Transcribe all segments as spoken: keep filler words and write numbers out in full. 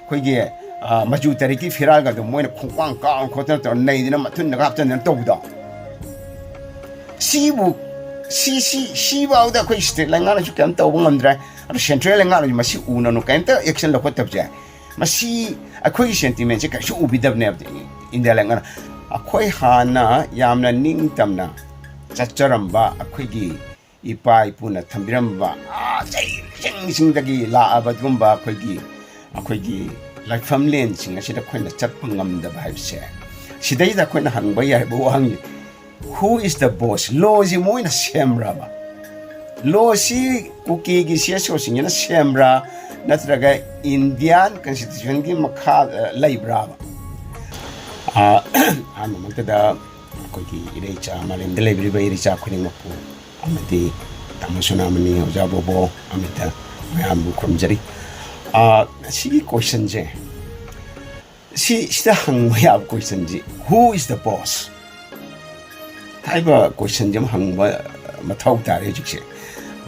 ꯑꯩꯈꯣꯏꯒꯤ, ꯑ, ꯃꯆꯨ ꯇꯔꯦꯠꯀꯤ ꯐꯤꯔꯥꯜꯒꯗꯣ ꯃꯣꯏꯅ ꯈꯣꯡꯄꯥꯡ ꯀꯥꯎ ꯈꯣꯠꯇꯅ ꯇꯧꯔ ꯅꯩꯗꯅ ꯃꯊꯨꯟꯗꯒ ꯍꯥꯞꯆꯟꯗꯅ ꯇꯧꯕꯗꯣ꯫ ꯁꯤꯕꯨ, ꯁꯤ, ꯁꯤ, ꯁꯤꯐꯥꯎꯗ ꯑꯩꯈꯣꯏ state ꯂꯩꯉꯥꯛꯅꯁꯨ ꯀꯩꯝ ꯇꯧꯕ ꯉꯝꯗ꯭ꯔꯦ꯫ ꯑꯗꯣ central ꯂꯩꯉꯥꯛꯅꯁꯨ ꯃꯁꯤ ꯎꯅꯅꯨ, ꯀꯩꯝꯇ action ꯂꯧꯈꯠꯇꯕꯁꯦ, ꯃꯁꯤ ꯑꯩꯈꯣꯏꯒꯤ sentimentꯁꯦ ꯀꯩꯁꯨ ꯎꯕꯤꯗꯕꯅꯦꯕ India ꯂꯩꯉꯥꯛꯅ꯫ ꯑꯩꯈꯣꯏ ꯍꯥꯟꯅ ꯌꯥꯝꯅ ꯅꯤꯡꯇꯝꯅ ꯆꯠꯆꯔꯝꯕ, ꯑꯩꯈꯣꯏꯒꯤ ꯏꯄꯥ ꯏꯄꯨꯅ ꯊꯝꯕꯤꯔꯝꯕ, ꯑꯥ, ꯆꯍꯤ ꯂꯤꯁꯤꯡ ꯂꯤꯁꯤꯡꯗꯒꯤ ꯂꯥꯛꯑꯕ ꯑꯗꯨꯒꯨꯝꯕ ꯑꯩꯈꯣꯏꯒꯤ, ꯑꯩꯈꯣꯏꯒꯤ ꯂꯥꯏꯐꯝꯂꯦꯟꯁꯤꯡ ꯑꯁꯤꯗ ꯑꯩꯈꯣꯏꯅ ꯆꯠꯄ ꯉꯝꯗꯕ ꯍꯥꯏꯕꯁꯦ, ꯁꯤꯗꯩꯗ ꯑꯩꯈꯣꯏꯅ ꯍꯪꯕ ꯌꯥꯏꯕ ꯋꯥꯍꯪꯅꯤ, who is the boss? Lawꯁꯤ ꯃꯣꯏꯅ ꯁꯦꯝꯕ꯭ꯔꯕ? Lawꯁꯤ ꯀꯨꯀꯤꯒꯤ CSOꯁꯤꯡꯁꯤꯅ ꯁꯦꯝꯕ꯭ꯔꯥ, ꯅꯠꯇ꯭ꯔꯒ Indian Constitutionꯒꯤ ꯃꯈꯥꯗ ꯂꯩꯕ꯭ꯔꯥꯕ? ꯑꯥ, ꯑꯍꯥꯟꯕꯃꯛꯇꯗ ꯑꯩꯈꯣꯏꯒꯤ ꯏꯔꯩꯆꯥ, ꯃꯥꯂꯦꯝꯗ ꯂꯩꯕꯤꯔꯤꯕ ꯏꯔꯩꯆꯥ ꯈꯨꯗꯤꯡꯃꯛꯄꯨ ꯑꯃꯗꯤ ꯇꯥꯃꯣ ꯁꯣꯅꯥꯃꯅꯤ, ꯑꯣꯖꯥ ꯕꯣꯕꯣ, ꯑꯃꯗꯤ ꯃꯌꯥꯝꯕꯨ ꯈꯨꯔꯨꯝꯖꯔꯤ꯫ ꯑꯥ, ꯁꯤꯒꯤ questionꯁꯦ, ꯁꯤ, ꯁꯤꯗ ꯍꯪꯕ ꯌꯥꯕ questionꯁꯤ, who is the boss? ꯍꯥꯏꯕ questionꯁꯤ ꯑꯃ ꯍꯪꯕ ꯃꯊꯧ ꯇꯥꯔꯦ ꯍꯧꯖꯤꯛꯁꯦ꯫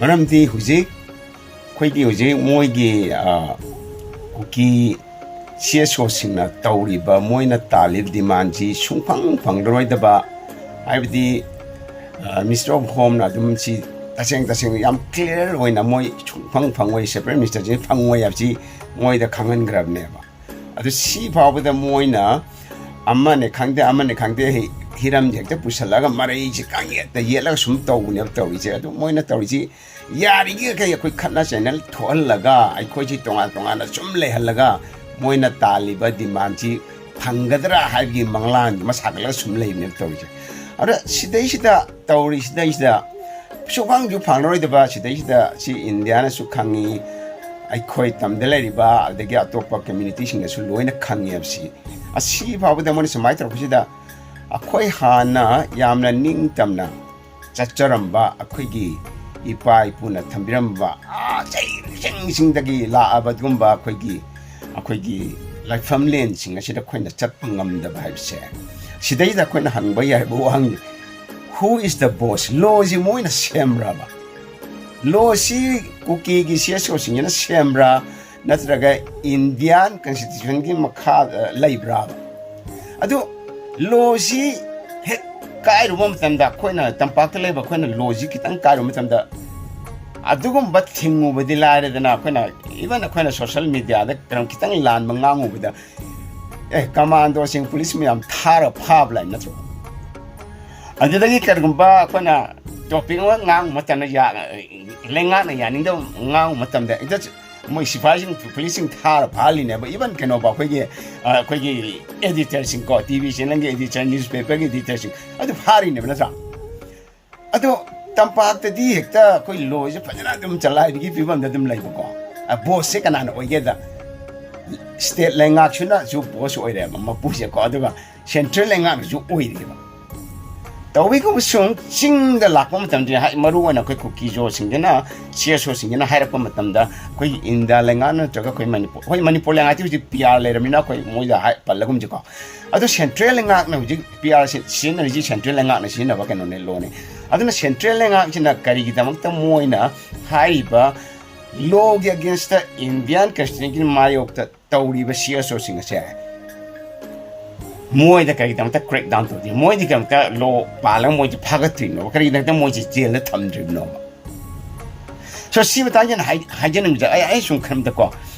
ꯃꯔꯝꯗꯤ ꯍꯧꯖꯤꯛ ꯑꯩꯈꯣꯏꯒꯤ ꯍꯧꯖꯤꯛ ꯃꯣꯏꯒꯤ, ꯑꯥ, ꯀꯨꯀꯤ CSOꯁꯤꯡꯅ ꯇꯧꯔꯤꯕ, ꯃꯣꯏꯅ ꯇꯥꯜꯂꯤꯕ demandꯁꯤ ꯁꯨꯡꯐꯪ ꯐꯪꯂꯔꯣꯏꯗꯕ, ꯍꯥꯏꯕꯗꯤ, ꯑꯥ, Minister of Homeꯅ ꯑꯗꯨꯝ ꯁꯤ ꯇꯁꯦꯡ ꯇꯁꯦꯡꯅ ꯌꯥꯝ clear ꯑꯣꯏꯅ ꯃꯣꯏ ꯁꯨꯡꯐꯪ ꯐꯪꯉꯣꯏ, separate ministerꯁꯤ ꯐꯪꯉꯣꯏ ꯍꯥꯏꯕꯁꯤ ꯃꯣꯏꯗ ꯈꯪꯍꯟꯈ꯭ꯔꯕꯅꯦꯕ꯫ ꯑꯗꯨ ꯁꯤ ꯐꯥꯎꯕꯗ ꯃꯣꯏꯅ ꯑꯃꯅꯦ ꯈꯪꯗꯦ, ꯑꯃꯅꯦ ꯈꯪꯗꯦ, ꯍꯤ-, ꯍꯤꯔꯝꯁꯦ ꯍꯦꯛꯇ ꯄꯨꯁꯜꯂꯒ ꯃꯔꯩꯁꯦ ꯀꯥꯡꯌꯦꯠꯇ ꯌꯦꯠꯂꯒ ꯁꯨꯝ ꯇꯧꯕꯅꯦꯕ ꯇꯧꯔꯤꯁꯦ꯫ ꯑꯗꯨ ꯃꯣꯏꯅ ꯇꯧꯔꯤꯁꯤ ꯌꯥꯔꯤꯉꯩ ꯑꯩꯈꯣꯏ ꯈꯠꯅ ꯆꯩꯅ ꯊꯣꯛꯍꯜꯂꯒ, ꯑꯩꯈꯣꯏꯁꯤ ꯇꯣꯉꯥꯟ ꯇꯣꯉꯥꯟꯅ ꯁꯨꯝ ꯂꯩꯍꯜꯂꯒ, ꯃꯣꯏꯅ ꯇꯥꯜꯂꯤꯕ demandꯁꯤ ꯐꯪꯒꯗ꯭ꯔꯥ ꯍꯥꯏꯕꯒꯤ ꯃꯪꯂꯥꯟ ꯑꯃ ꯁꯥꯒꯠꯂꯒ ꯁꯨꯝ ꯂꯩꯕꯅꯦꯕ ꯇꯧꯔꯤꯁꯦ꯫ ꯑꯗ ꯁꯤꯗꯩꯁꯤꯗ ꯇꯧꯔꯤꯁꯤꯗꯩꯁꯤꯗ ꯁꯨꯐꯪꯁꯨ ꯐꯪꯂꯔꯣꯏꯗꯕ, ꯁꯤꯗꯩꯁꯤꯗ ꯁꯤ Indiaꯅꯁꯨ ꯈꯪꯉꯤ, ꯑꯩꯈꯣꯏ ꯇꯝꯗ ꯂꯩꯔꯤꯕ ꯑꯗꯒꯤ ꯑꯇꯣꯞꯄ communityꯁꯤꯡꯅꯁꯨ ꯂꯣꯏꯅ ꯈꯪꯉꯦꯕ꯫ ꯁꯤ, ꯑꯁꯤ ꯐꯥꯎꯕꯗ ꯃꯣꯏꯅ ꯁꯨꯃꯥꯏꯅ ꯇꯧꯔꯛꯄꯁꯤꯗ, ꯑꯩꯈꯣꯏ ꯍꯥꯟꯅ ꯌꯥꯝꯅ ꯅꯤꯡꯇꯝꯅ ꯆꯠꯆꯔꯝꯕ ꯑꯩꯈꯣꯏꯒꯤ ꯏꯄꯥ ꯏꯄꯨꯅ ꯊꯝꯕꯤꯔꯝꯕ, ꯑꯥ, ꯆꯍꯤ ꯂꯤꯁꯤꯡ ꯂꯤꯁꯤꯡꯗꯒꯤ ꯂꯥꯛꯑꯕ ꯑꯗꯨꯒꯨꯝꯕ ꯑꯩꯈꯣꯏꯒꯤ, ꯑꯩꯈꯣꯏꯒꯤ ꯂꯥꯏꯐꯝꯂꯦꯟꯁꯤꯡ ꯑꯁꯤꯗ ꯑꯩꯈꯣꯏꯅ ꯆꯠꯄ ꯉꯝꯗꯕ ꯍꯥꯏꯕꯁꯦ, ꯁꯤꯗꯩꯗ ꯑꯩꯈꯣꯏꯅ ꯍꯪꯕ ꯌꯥꯏꯕ ꯋꯥꯍꯪꯅꯤ, who is the boss? Lawꯁꯤ ꯃꯣꯏꯅ ꯁꯦꯝꯕ꯭ꯔꯕ? Lawꯁꯤ ꯀꯨꯀꯤꯒꯤ CSOꯁꯤꯡꯁꯤꯅ ꯁꯦꯝꯕ꯭ꯔꯥ, ꯅꯠꯇ꯭ꯔꯒ ꯏꯟꯗꯤꯌꯥꯟ ꯀꯟꯁꯇꯤꯇ꯭ꯌꯨꯁꯟꯒꯤ ꯃꯈꯥꯗ ꯂꯩꯕ꯭ꯔꯥꯕ? ꯑꯗꯨ ꯂꯣꯁꯤ ꯍꯦꯛ ꯀꯥꯏꯔꯨꯕ ꯃꯇꯝꯗ, ꯑꯩꯈꯣꯏꯅ ꯇꯝꯄꯥꯛꯇ ꯂꯩꯕ ꯑꯩꯈꯣꯏꯅ ꯂꯣꯁꯤ ꯈꯤꯇꯪ ꯀꯥꯏꯔꯨꯕ ꯃꯇꯝꯗ, ꯑꯗꯨꯒꯨꯝꯕ ꯊꯤꯡꯉꯨꯕꯗꯤ ꯂꯥꯏꯔꯗꯅ, ꯑꯩꯈꯣꯏꯅ, ꯏꯚꯟ ꯑꯩꯈꯣꯏꯅ ꯁꯣꯁꯦꯜ ꯃꯤꯗꯤꯌꯥꯗ ꯀꯩꯅꯣꯝ ꯈꯤꯇꯪ ꯂꯥꯟꯕ ꯉꯥꯡꯉꯨꯕꯗ, ꯑꯦ, ꯀꯃꯥꯟꯗꯣꯁꯤꯡ, ꯄꯨꯂꯤꯁ ꯃꯌꯥꯝ ꯊꯥꯔ ꯐꯥꯕ ꯂꯥꯏ ꯅꯠꯇ꯭ꯔꯣ? ꯑꯗꯨꯗꯒꯤ ꯀꯔꯤꯒꯨꯝꯕ ꯑꯩꯈꯣꯏꯅ ꯇꯣꯄꯤꯛ ꯑꯃ ꯉꯥꯡꯕ ꯃꯇꯝꯗ ꯌꯥ-, ꯂꯩꯉꯥꯛꯅ ꯌꯥꯅꯤꯡꯗꯕ ꯉꯥꯡꯕ ꯃꯇꯝꯗ, ꯍꯦꯛꯇ ꯃꯣꯏ ꯁꯤꯐꯥꯏꯁꯤꯡ, ꯄꯨꯂꯤꯁꯁꯤꯡ ꯊꯥꯔ ꯐꯥꯍꯜꯂꯤꯅꯦꯕ꯫ ꯏꯚꯟ ꯀꯩꯅꯣꯕ, ꯑꯩꯈꯣꯏꯒꯤ, ꯑ, ꯑꯩꯈꯣꯏꯒꯤ ꯑꯦꯗꯤꯇꯔꯁꯤꯡ ꯀꯣ, ꯇꯤ ꯚꯤ ꯆꯦꯅꯦꯜꯒꯤ ꯑꯦꯗꯤꯇꯔ, ꯅ꯭ꯌꯨꯁꯄꯦꯄꯔꯒꯤ ꯑꯦꯗꯤꯇꯔꯁꯤꯡ ꯑꯗꯨ ꯐꯥꯔꯤꯅꯦꯕ, ꯅꯠꯇ꯭ꯔꯥ? ꯑꯗꯣ ꯇꯝꯄꯥꯛꯇꯗꯤ ꯍꯦꯛꯇ ꯑꯩꯈꯣꯏ ꯂꯣꯁꯦ ꯐꯖꯅ ꯑꯗꯨꯝ ꯆꯂꯥꯏꯕꯒꯤ ꯐꯤꯕꯝꯗ ꯑꯗꯨꯝ ꯂꯩꯕꯀꯣ꯫ ꯑ, ꯕꯣꯁꯁꯦ ꯀꯅꯥꯅ ꯑꯣꯏꯒꯦꯗ, ꯁ꯭ꯇꯦꯠ ꯂꯩꯉꯥꯛꯁꯤꯅꯁꯨ ꯕꯣꯁ ꯑꯣꯏꯔꯦꯕ, ꯃꯄꯨꯁꯦꯀꯣ, ꯑꯗꯨꯒ ꯁꯦꯟꯇ꯭ꯔꯦꯜ ꯂꯩꯉꯥꯛꯅꯁꯨ ꯑꯣꯏꯔꯦꯕ꯫ ꯇꯧꯏꯒꯨꯝꯕꯁꯨꯡ ꯆꯤꯡꯗ ꯂꯥꯛꯄ ꯃꯇꯝꯗ, ꯍꯥꯏ-, ꯃꯔꯨ ꯑꯣꯏꯅ ꯑꯩꯈꯣꯏ ꯀꯨꯀꯤꯖꯣꯁꯤꯡꯁꯤꯅ, ꯁꯤ ꯑꯦꯁ ꯑꯣꯁꯤꯡꯁꯤꯅ ꯍꯥꯏꯔꯛꯄ ꯃꯇꯝꯗ, ꯑꯩꯈꯣꯏꯒꯤ ꯏꯟꯗꯤꯌꯥ ꯂꯩꯉꯥꯛ ꯅꯠꯇ꯭ꯔꯒ ꯑꯩꯈꯣꯏ ꯃꯅꯤꯄꯨꯔ, ꯍꯣꯏ, ꯃꯅꯤꯄꯨꯔ ꯂꯩꯉꯥꯛꯇꯤ ꯍꯧꯖꯤꯛ ꯄꯤ ꯑꯥꯔ ꯂꯩꯔꯕꯅꯤꯅ ꯑꯩꯈꯣꯏ ꯃꯣꯏꯗ ꯍꯥꯏ-, ꯄꯜꯂꯒꯨꯝꯁꯤꯀꯣ꯫ ꯑꯗꯣ ꯁꯦꯟꯇ꯭ꯔꯦꯜ ꯂꯩꯉꯥꯛꯅ ꯍꯧꯖꯤꯛ ꯄꯤ ꯑꯥꯔ ꯁꯤ ꯁꯤꯖꯤꯟꯅꯔꯤꯁꯤ, ꯁꯦꯟꯇ꯭ꯔꯦꯜ ꯂꯩꯉꯥꯛꯅ ꯁꯤꯖꯤꯟꯅꯕ ꯀꯩꯅꯣꯅꯦ, ꯂꯣꯅꯦ꯫ ꯑꯗꯨꯅ ꯁꯦꯟꯇ꯭ꯔꯦꯜ ꯂꯩꯉꯥꯛꯁꯤꯅ ꯀꯔꯤꯒꯤꯗꯃꯛꯇ ꯃꯣꯏꯅ ꯍꯥꯏꯔꯤꯕ ꯂꯣꯒꯤ ꯑꯒꯦꯟꯁꯇ, ꯏꯟꯗꯤꯌꯥꯟ ꯀꯟꯁꯇꯤꯇ꯭ꯌꯨꯁꯟꯒꯤ ꯃꯥꯌꯣꯛꯇ ꯇꯧꯔꯤꯕ ꯁꯤ ꯑꯦꯁ ꯑꯣꯁꯤꯡ ꯑꯁꯦ ꯃꯣꯏꯗ ꯀꯔꯤꯒꯤꯗꯃꯛꯇ ꯀ꯭ꯔꯦꯛ ꯗꯥꯎꯟ ꯇꯧꯗꯦ? ꯃꯣꯏꯗꯤ ꯀꯔꯤꯒꯤꯗꯃꯛꯇ ꯂꯣ ꯄꯥꯜꯂꯒ ꯃꯣꯏꯁꯦ ꯐꯥꯒꯠꯇ꯭ꯔꯤꯅꯣꯕ? ꯀꯔꯤꯒꯤꯗꯃꯛꯇ ꯃꯣꯏꯁꯦ ꯖꯦꯜꯗ ꯊꯝꯗ꯭ꯔꯤꯕꯅꯣꯕ? ꯁꯣ, ꯁꯤ ꯃꯇꯥꯡꯁꯤꯅ ꯍꯥꯏ-, ꯍꯥꯏꯖꯅꯤꯡꯕꯁꯦ, ꯑꯩ, ꯑꯩ ꯁꯨꯝ ꯈꯟꯕꯗꯀꯣ,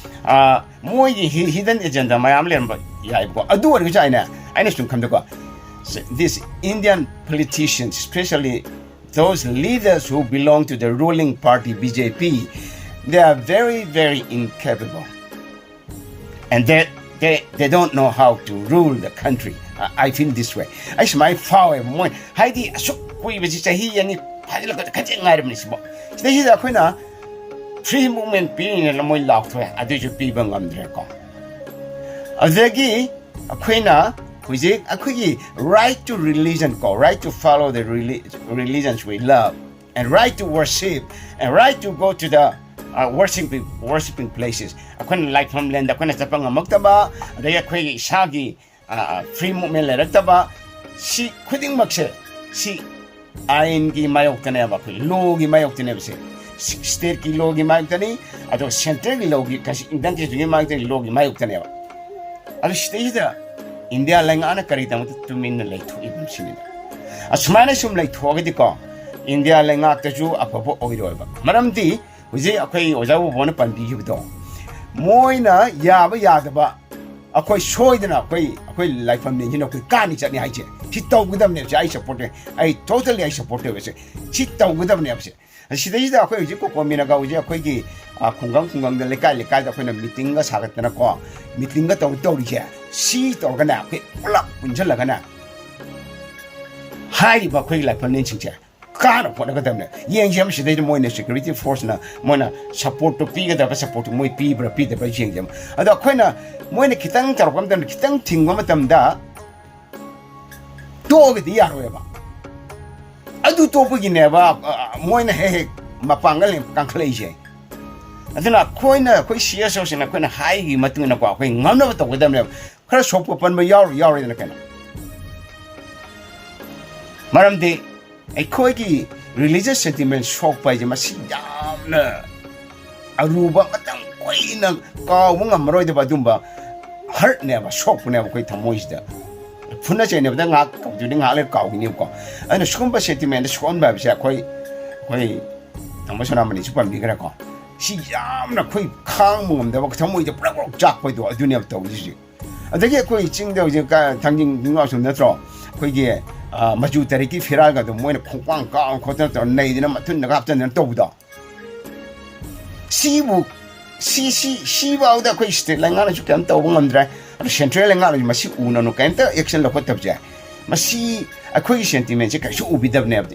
ꯑꯥ, ꯃꯣꯏꯒꯤ ꯍꯤ-, ꯍꯤꯗꯟ ꯑꯦꯖꯦꯟꯗꯥ ꯃꯌꯥꯝ ꯂꯩꯔꯝꯕ ꯌꯥꯏꯕꯀꯣ꯫ ꯑꯗꯨ ꯑꯣꯏꯔꯒꯁꯨ ꯑꯩꯅ, ꯑꯩꯅ ꯁꯨꯝ ꯈꯟꯕꯗꯀꯣ, ꯁ-, this Indian politicians, especially those leaders who belong to the ruling party, B J P, they are very, very incapable. And they, they, they don't know how to rule the country. I, I feel this way. ꯑꯩ ꯁꯨꯃꯥꯏꯅ ꯐꯥꯎꯋꯦꯕ꯫ ꯃꯣꯏ ꯍꯥꯏꯗꯤ ꯑꯁꯨꯛ ꯀꯨꯏꯕꯁꯤ, ꯆꯍꯤ ꯑꯅꯤ ꯐꯥꯖꯤꯜꯂꯛꯄꯗ ꯈꯖꯤꯛ ꯉꯥꯏꯔꯕꯅꯤ ꯁꯤꯕꯣ꯫ ꯁꯤꯗꯩꯁꯤꯗ ꯑꯩꯈꯣꯏꯅ ꯐ꯭ꯔꯤ ꯃꯨꯚꯃꯦꯟ ꯄꯤꯔꯤꯅꯦꯅ ꯃꯣꯏ ꯂꯥꯎꯊꯣꯛꯑꯦ, ꯑꯗꯨꯏꯁꯨ ꯄꯤꯕ ꯉꯝꯗ꯭ꯔꯦꯀꯣ꯫ ꯑꯗꯨꯗꯒꯤ ꯑꯩꯈꯣꯏꯅ ꯍꯧꯖꯤꯛ ꯑꯩꯈꯣꯏꯒꯤ right to religion ꯀꯣ, right to follow the reli-, religions we love, and right to worship, and right to go to the, uh, worshiping, worshiping places. ꯑꯩꯈꯣꯏꯅ ꯂꯥꯏꯐꯝ ꯂꯦꯟꯗ ꯑꯩꯈꯣꯏꯅ ꯆꯠꯄ ꯉꯝꯃꯛꯇꯕ, ꯑꯗꯒꯤ ꯑꯩꯈꯣꯏꯒꯤ ꯏꯁꯥꯒꯤ, ꯑ, ꯑ, ꯐ꯭ꯔꯤ ꯃꯨꯚꯃꯦꯟ ꯂꯩꯔꯛꯇꯕ, ꯁꯤ ꯈꯨꯗꯤꯡꯃꯛꯁꯦ, ꯁꯤ ꯑꯥꯏꯟꯒꯤ ꯃꯥꯌꯣꯛꯇꯅꯦꯕ, ꯑꯩꯈꯣꯏ ꯂꯣꯒꯤ ꯃꯥꯌꯣꯛꯇꯅꯦꯕ ꯁꯦ꯫ ꯁ꯭ꯇꯦꯠꯀꯤ ꯂꯣꯒꯤ ꯃꯥꯌꯣꯛꯇꯅꯤ, ꯑꯗꯨꯒ ꯁꯦꯟꯇ꯭ꯔꯦꯜꯒꯤ ꯂꯣꯒꯤ, ꯏꯟꯗꯤꯌꯟ ꯀꯟꯁꯇꯤꯇ꯭ꯌꯨꯁꯟꯒꯤ ꯃꯥꯌꯣꯛꯇꯅꯤ, ꯂꯣꯒꯤ ꯃꯥꯌꯣꯛꯇꯅꯦꯕ꯫ ꯑꯗꯨ ꯁꯤꯗꯩꯁꯤꯗ ꯏꯟꯗꯤꯌꯥ ꯂꯩꯉꯥꯛꯅ ꯀꯔꯤꯗꯃꯛꯇ ꯇꯨꯃꯤꯟꯅ ꯂꯩꯊꯣꯛꯏꯕꯅꯣ ꯁꯤꯅꯤꯗ꯫ ꯑꯁꯨꯃꯥꯏꯅ ꯁꯨꯝ ꯂꯩꯊꯣꯛꯑꯒꯗꯤꯀꯣ, ꯏꯟꯗꯤꯌꯥ ꯂꯩꯉꯥꯛꯇꯁꯨ ꯑꯐꯕ ꯑꯣꯏꯔꯣꯏꯕ꯫ ꯃꯔꯝꯗꯤ ꯍꯧꯖꯤꯛ ꯑꯩꯈꯣꯏ ꯑꯣꯖꯥ ꯕꯣꯕꯣꯅ ꯄꯟꯕꯤꯈꯤꯕꯗꯣ, ꯃꯣꯏꯅ ꯌꯥꯕ ꯌꯥꯗꯕ, ꯑꯩꯈꯣꯏ ꯁꯣꯏꯗꯅ ꯑꯩꯈꯣꯏ, ꯑꯩꯈꯣꯏ ꯂꯥꯏꯐꯝ ꯂꯦꯟꯁꯤꯅ ꯑꯩꯈꯣꯏ ꯀꯥꯅꯤ ꯆꯠꯅꯤ ꯍꯥꯏꯁꯦ, ꯁꯤ ꯇꯧꯒꯗꯕꯅꯦꯕꯁꯦ꯫ ꯑꯩ ꯁꯞꯄꯣꯔꯠ ꯇꯧꯋꯦ, ꯑꯩ ꯇꯣꯇꯜꯂꯤ ꯑꯩ ꯁꯞꯄꯣꯔꯠ ꯇꯧꯋꯦ꯫ ꯁꯤ, ꯁꯤ ꯇꯧꯒꯗꯕꯅꯦꯕꯁꯦ꯫ ꯁꯤꯗꯩꯁꯤꯗ ꯑꯩꯈꯣꯏ ꯍꯧꯖꯤꯛ ꯀꯣꯀꯣꯃꯤꯅꯒ ꯍꯧꯖꯤꯛ ꯑꯩꯈꯣꯏꯒꯤ, ꯑ, ꯈꯨꯡꯒꯪ ꯈꯨꯡꯒꯪꯗ, ꯂꯩꯀꯥꯏ ꯂꯩꯀꯥꯏꯗ ꯑꯩꯈꯣꯏꯅ ꯃꯤꯇꯤꯡꯒ ꯁꯥꯒꯠꯇꯅꯀꯣ, ꯃꯤꯇꯤꯡꯒ ꯇꯧ-, ꯇꯧꯔꯤꯁꯦ, ꯁꯤ ꯇꯧꯔꯒꯅꯦ, ꯑꯩꯈꯣꯏ ꯄꯨꯂꯞ ꯄꯨꯟꯁꯤꯜꯂꯒꯅꯦ ꯍꯥꯏꯔꯤꯕ ꯑꯩꯈꯣꯏꯒꯤ ꯂꯥꯏꯐꯝ ꯂꯦꯟꯁꯤꯡꯁꯦ ꯀꯥꯅ ꯍꯣꯠꯅꯒꯗꯕꯅꯦ꯫ ꯌꯦꯡꯁꯦ ꯑꯃ ꯁꯤꯗꯩꯗ ꯃꯣꯏꯅ ꯁꯦꯀ꯭ꯌꯨꯔꯤꯇꯤ ꯐꯣꯔꯁꯅ ꯃꯣꯏꯅ ꯁꯞꯄꯣꯔꯠꯇꯣ ꯄꯤꯒꯗꯕ, ꯁꯞꯄꯣꯔꯠꯇꯣ ꯃꯣꯏ ꯄꯤꯕ꯭ꯔꯥ ꯄꯤꯗꯕ꯭ꯔꯥ ꯌꯦꯡꯁꯦ ꯑꯃ꯫ ꯑꯗꯣ ꯑꯩꯈꯣꯏꯅ, ꯃꯣꯏꯅ ꯈꯤꯇꯪ ꯇꯧꯔꯛꯄ ꯃꯇꯝꯗ, ꯈꯤꯇꯪ ꯊꯤꯡꯕ ꯃꯇꯝꯗ ꯇꯣꯛꯑꯒꯗꯤ ꯌꯥꯔꯣꯏꯕ꯫ ꯑꯗꯨ ꯇꯣꯛꯄꯒꯤꯅꯦꯕ, ꯑ, ꯃꯣꯏꯅ ꯍꯦꯛ ꯍꯦꯛ ꯃꯄꯥꯡꯒꯜ ꯍꯦꯛ ꯀꯟꯈꯠꯂꯛꯏꯁꯦ꯫ ꯑꯗꯨꯅ ꯑꯩꯈꯣꯏꯅ, ꯑꯩꯈꯣꯏ ꯁꯤ ꯑꯦꯁ ꯑꯣꯁꯤꯅ ꯑꯩꯈꯣꯏꯅ ꯍꯥꯏꯔꯤꯕꯒꯤ ꯃꯇꯨꯡ ꯏꯟꯅꯀꯣ, ꯑꯩꯈꯣꯏ ꯉꯝꯅꯕ ꯇꯧꯒꯗꯕꯅꯦꯕ꯫ ꯈꯔ ꯁꯣꯛꯄ ꯄꯟꯕ ꯌꯥꯎꯔ-, ꯌꯥꯎꯔꯣꯏꯗꯅ ꯀꯩꯅꯣ? ꯃꯔꯝꯗꯤ ꯑꯩꯈꯣꯏꯒꯤ ꯔꯤꯂꯤꯖꯁ ꯁꯦꯟꯇꯤꯃꯦꯟ ꯁꯣꯛꯄ ꯍꯥꯏꯁꯦ ꯃꯁꯤ ꯌꯥꯝꯅ ꯑꯔꯨꯕ, ꯃꯇꯝ ꯀꯨꯏꯅ ꯀꯥꯎꯕ ꯉꯝꯃꯔꯣꯏꯗꯕ ꯑꯗꯨꯝꯕ ꯍꯔꯠꯅꯦꯕ, ꯁꯣꯛꯄꯅꯦꯕ ꯑꯩꯈꯣꯏ ꯊꯃꯣꯏꯁꯤꯗ꯫ ꯐꯨꯅ ꯆꯩꯅꯕꯗ ꯉꯥꯏꯍꯥꯛ ꯀꯧꯗꯣꯏꯅꯤ, ꯉꯥꯏꯍꯥꯛ ꯂꯩꯔ ꯀꯥꯎꯈꯤꯅꯦꯕꯀꯣ꯫ ꯑꯗꯨꯅ ꯁꯤꯒꯨꯝꯕ ꯁꯦꯟꯇꯤꯃꯦꯟꯗ ꯁꯣꯛꯍꯟꯕ ꯍꯥꯏꯕꯁꯦ ꯑꯩꯈꯣꯏ, ꯑꯩꯈꯣꯏ ꯇꯥꯃꯣ ꯁꯣꯅꯥꯃꯅꯤꯁꯨ ꯄꯟꯕꯤꯈ꯭ꯔꯦꯀꯣ꯫ ꯁꯤ ꯌꯥꯝꯅ ꯑꯩꯈꯣꯏ ꯈꯥꯡꯕ ꯉꯝꯗꯕ, ꯊꯃꯣꯏꯗ ꯄ꯭ꯔꯛ ꯄ꯭ꯔꯛ ꯆꯥꯛꯄꯗꯣ ꯑꯗꯨꯅꯦꯕ ꯇꯧꯔꯤꯁꯦ꯫ ꯑꯗꯒꯤ ꯑꯩꯈꯣꯏ ꯆꯤꯡꯗ ꯍꯧꯖꯤꯛ ꯀ-, ꯊꯥꯡꯖꯤꯡ ꯅꯤꯡꯉꯥꯎꯁꯨꯝ ꯅꯠꯇ꯭ꯔꯣ? ꯑꯩꯈꯣꯏꯒꯤ, ꯑ, ꯃꯆꯨ ꯇꯔꯦꯠꯀꯤ ꯐꯤꯔꯥꯜꯒꯗꯣ ꯃꯣꯏꯅ ꯈꯣꯡꯄꯥꯡ ꯀꯥꯎ ꯈꯣꯠꯇꯅ ꯇꯧꯔ ꯅꯩꯗꯅ ꯃꯊꯨꯟꯗꯒ ꯍꯥꯞꯆꯟꯗꯅ ꯇꯧꯕꯗꯣ꯫ ꯁꯤꯕꯨ, ꯁꯤ, ꯁꯤ, ꯁꯤꯐꯥꯎꯗ ꯑꯩꯈꯣꯏ ꯁ꯭ꯇꯦꯠ ꯂꯩꯉꯥꯛꯅꯁꯨ ꯀꯩꯝ ꯇꯧꯕ ꯉꯝꯗ꯭ꯔꯦ꯫ ꯑꯗꯣ ꯁꯦꯟꯇ꯭ꯔꯦꯜ ꯂꯩꯉꯥꯛꯅꯁꯨ ꯃꯁꯤ ꯎꯅꯅꯨ, ꯀꯩꯝꯇ ꯑꯦꯛꯁꯟ ꯂꯧꯈꯠꯇꯕꯁꯦ, ꯃꯁꯤ ꯑꯩꯈꯣꯏꯒꯤ ꯁꯦꯟꯇꯤꯃꯦꯟꯁꯦ ꯀꯩꯁꯨ ꯎꯕꯤꯗꯕꯅꯦꯕ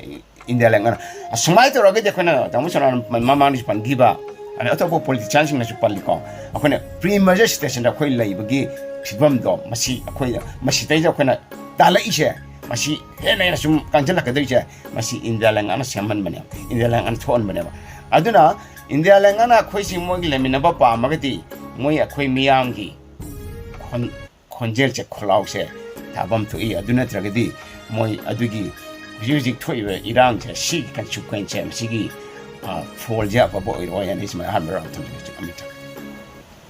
ꯏꯟꯗꯤꯌꯥ ꯂꯩꯉꯥꯛꯅ꯫ ꯑꯁꯨꯃꯥꯏꯅ ꯇꯧꯔꯒꯗꯤ ꯑꯩꯈꯣꯏꯅ ꯇꯥꯃꯣ ꯁꯣꯅꯥꯅ ꯃꯃꯥꯡꯗꯁꯨ ꯄꯟꯈꯤꯕ, ꯑꯗꯩ ꯑꯇꯣꯞꯄ ꯄꯣꯂꯤꯇꯤꯁꯤꯌꯥꯟꯁꯤꯡꯅꯁꯨ ꯄꯜꯂꯤꯀꯣ, ꯑꯩꯈꯣꯏꯅ ꯄ꯭ꯔꯤ ꯃꯦꯖꯔ ꯁꯤꯆꯨꯋꯦꯁꯟꯗ ꯑꯩꯈꯣꯏ ꯂꯩꯕꯒꯤ ꯐꯤꯕꯝꯗꯣ, ꯃꯁꯤ ꯑꯩꯈꯣꯏ, ꯃꯁꯤꯗꯩꯗ ꯑꯩꯈꯣꯏꯅ ꯇꯥꯜꯂꯛꯏꯁꯦ, ꯃꯁꯤ ꯍꯦꯟꯅ ꯍꯦꯟꯅ ꯁꯨꯝ ꯀꯟꯁꯤꯜꯂꯛꯀꯗꯣꯏꯁꯦ, ꯃꯁꯤ ꯏꯟꯗꯤꯌꯥ ꯂꯩꯉꯥꯛꯅ ꯁꯦꯝꯍꯟꯕꯅꯦꯕ, ꯏꯟꯗꯤꯌꯥ ꯂꯩꯉꯥꯛꯅ ꯊꯣꯛꯍꯟꯕꯅꯦꯕ꯫ ꯑꯗꯨꯅ ꯏꯟꯗꯤꯌꯥ ꯂꯩꯉꯥꯛꯅ ꯑꯩꯈꯣꯏꯁꯤ ꯃꯣꯏꯒꯤ ꯂꯩꯃꯤꯟꯅꯕ ꯄꯥꯝꯃꯒꯗꯤ, ꯃꯣꯏ ꯑꯩꯈꯣꯏ ꯃꯤꯌꯥꯝꯒꯤ ꯈꯣꯟ-, ꯈꯣꯟꯖꯦꯜꯁꯦ, ꯈꯣꯜꯂꯥꯎꯁꯦ ꯊꯥꯐꯝ ꯊꯣꯛꯏ꯫ ꯑꯗꯨ ꯅꯠꯇ꯭ꯔꯒꯗꯤ ꯃꯣꯏ ꯑꯗꯨꯒꯤ ꯍꯧꯖꯤꯛ ꯍꯧꯖꯤꯛ ꯊꯣꯛꯏꯕ ꯏꯔꯥꯡꯁꯦ, ꯁꯤꯒꯤ ꯀꯟꯁꯤꯀ꯭ꯋꯦꯟꯁꯁꯦ, ꯃꯁꯤꯒꯤ ꯐꯣꯜꯁꯦ ꯑꯐꯕ ꯑꯣꯏꯔꯛꯑꯣ ꯍꯥꯏꯅ ꯑꯩ ꯁꯨꯃꯥꯏꯅ ꯑꯍꯥꯟꯕ ꯔꯥꯎꯟ ꯊꯝꯖꯒꯦ ꯑꯃꯤꯇꯥ꯫